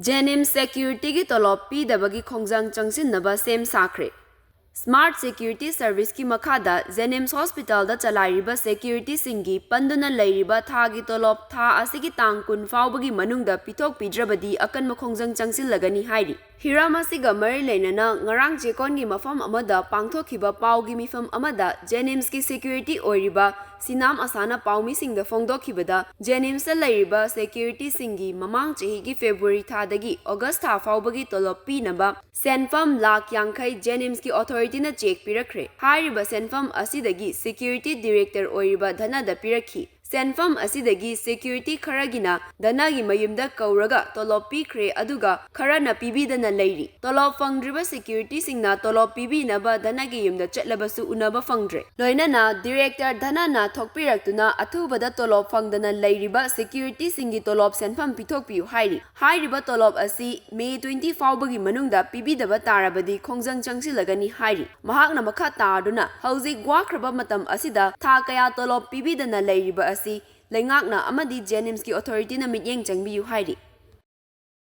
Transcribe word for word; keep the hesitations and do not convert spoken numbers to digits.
ꯖꯦꯅꯤꯝꯁ ꯁꯦꯀ꯭ꯌꯨꯔꯤꯇꯤꯒꯤ ꯇꯣꯂꯣꯞ ꯄꯤꯗꯕꯒꯤ ꯈꯣꯡꯖꯪ ꯆꯪꯁꯤꯟꯅꯕ ꯁꯦꯝ ꯁꯥꯈ꯭ꯔꯦ꯫ ꯁ꯭ꯃꯥꯔꯠ ꯁꯦꯀ꯭ꯌꯨꯔꯤꯇꯤ ꯁꯔꯚꯤꯁꯀꯤ ꯃꯈꯥꯗ ꯖꯦꯅꯤꯝꯁ ꯍꯣꯁꯄꯤꯇꯥꯜꯗ ꯆꯂꯥꯏꯔꯤꯕ ꯁꯦꯀ꯭ꯌꯨꯔꯤꯇꯤꯁꯤꯡꯒꯤ ꯄꯟꯗꯨꯅ ꯂꯩꯔꯤꯕ ꯊꯥꯒꯤ ꯇꯣꯂꯣꯞ ꯊꯥ ꯑꯁꯤꯒꯤ ꯇꯥꯡ ꯀꯨꯟ ꯐꯥꯎꯕꯒꯤ ꯃꯅꯨꯡꯗ ꯄꯤꯊꯣꯛꯄꯤꯗ꯭ꯔꯕꯗꯤ ꯑꯀꯟꯕ ꯈꯣꯡꯖꯪ ꯆꯪꯁꯤꯜꯂꯒꯅꯤ ꯍꯥꯏꯔꯤ꯫ ꯍꯤꯔꯝ ꯑꯁꯤꯒ ꯃꯔꯤ ꯂꯩꯅꯅ ꯉꯔꯥꯡ ꯆꯦꯛꯀꯣꯟꯒꯤ ꯃꯐꯝ ꯑꯃꯗ ꯄꯥꯡꯊꯣꯛꯈꯤꯕ ꯄꯥꯎꯒꯤ ꯃꯤꯐꯝ ꯑꯃꯗ ꯖꯦꯅꯤꯝꯁꯀꯤ ꯁꯦꯀ꯭ꯌꯨꯔꯤꯇꯤ ꯑꯣꯏꯔꯤꯕ ꯁꯤꯅꯥꯝ ꯑꯁꯥꯅ ꯄꯥꯎꯃꯤꯁꯤꯡꯗ ꯐꯣꯡꯗꯣꯛꯈꯤꯕꯗ, ꯖꯦꯅꯤꯝꯁꯇ ꯂꯩꯔꯤꯕ ꯁꯦꯀ꯭ꯌꯨꯔꯤꯇꯤꯁꯤꯡꯒꯤ ꯃꯃꯥꯡ ꯆꯍꯤꯒꯤ ꯐꯦꯕ꯭ꯔꯨꯋꯥꯔꯤ ꯊꯥꯗꯒꯤ ꯑꯣꯒꯁ ꯊꯥ ꯐꯥꯎꯕꯒꯤ ꯇꯣꯂꯣꯞ ꯄꯤꯅꯕ ꯁꯦꯟꯐꯝ ꯂꯥꯈ ꯌꯥꯡꯈꯩ ꯖꯦꯅꯤꯝꯁꯀꯤ ꯑꯣꯊꯣꯔꯤꯇꯤꯅ ꯆꯦꯛ ꯄꯤꯔꯛꯈ꯭ꯔꯦ꯫ ꯍꯥꯏꯔꯤꯕ ꯁꯦꯟꯐꯝ ꯑꯁꯤꯗꯒꯤ ꯁꯦꯀ꯭ꯌꯨꯔꯤꯇꯤ ꯗꯤꯔꯦꯛꯇꯔ ꯑꯣꯏꯔꯤꯕ ꯙꯅꯗ ꯄꯤꯔꯛꯈꯤ꯫ ꯁꯦꯟꯐꯝ ꯑꯁꯤꯗꯒꯤ ꯁꯦꯀ꯭ꯌꯨꯔꯤꯇꯤ ꯈꯔꯒꯤꯅ ꯙꯅꯒꯤ ꯃꯌꯨꯝꯗ ꯀꯧꯔꯒ ꯇꯣꯂꯣꯞ ꯄꯤꯈ꯭ꯔꯦ, ꯑꯗꯨꯒ ꯈꯔꯅ ꯄꯤꯕꯤꯗꯅ ꯂꯩꯔꯤ꯫ ꯇꯣꯂꯣꯞ ꯐꯪꯗ꯭ꯔꯤꯕ ꯁꯦꯀ꯭ꯌꯨꯔꯤꯇꯤꯁꯤꯡꯅ ꯇꯣꯂꯣꯞ ꯄꯤꯕꯤꯅꯕ ꯙꯅꯒꯤ ꯌꯨꯝꯗ ꯆꯠꯂꯕꯁꯨ ꯎꯅꯕ ꯐꯪꯗ꯭ꯔꯦ꯫ ꯂꯣꯏꯅꯅ ꯗꯤꯔꯦꯛꯇꯔ ꯙꯅꯅ ꯊꯣꯛꯄꯤꯔꯛꯇꯨꯅ ꯑꯊꯨꯕꯗ ꯇꯣꯂꯣꯞ ꯐꯪꯗꯅ ꯂꯩꯔꯤꯕ ꯁꯦꯀ꯭ꯌꯨꯔꯤꯇꯤꯁꯤꯡꯒꯤ ꯇꯣꯂꯣꯞ ꯁꯦꯟꯐꯝ ꯄꯤꯊꯣꯛꯄꯤꯌꯨ ꯍꯥꯏꯔꯤ꯫ ꯍꯥꯏꯔꯤꯕ ꯇꯣꯂꯣꯞ ꯑꯁꯤ ꯃꯦ ꯇ꯭ꯋꯦꯟꯇꯤ ꯐꯥꯎꯕꯒꯤ ꯃꯅꯨꯡꯗ ꯄꯤꯕꯤꯗꯕ ꯇꯥꯔꯕꯗꯤ ꯈꯣꯡꯖꯪ ꯆꯪꯁꯤꯜꯂꯒꯅꯤ ꯍꯥꯏꯔꯤ꯫ ꯃꯍꯥꯛꯅ ꯃꯈꯥ ꯇꯥꯗꯨꯅ, ꯍꯧꯖꯤꯛ ꯋꯥꯈ꯭ꯔꯕ ꯃꯇꯝ ꯑꯁꯤꯗ ꯊꯥ ꯀꯌꯥ ꯇꯣꯂꯣꯞ ꯄꯤꯕꯤꯗꯅ ꯂꯩꯔꯤꯕ ꯑꯁꯤ ꯂꯩꯉꯥꯛꯅ ꯑꯃꯗꯤ ꯖꯦꯅꯤꯝꯁꯀꯤ ꯑꯣꯊꯣꯔꯤꯇꯤꯅ ꯃꯤꯠꯌꯦꯡ ꯆꯪꯕꯤꯌꯨ ꯍꯥꯏꯔꯤ꯫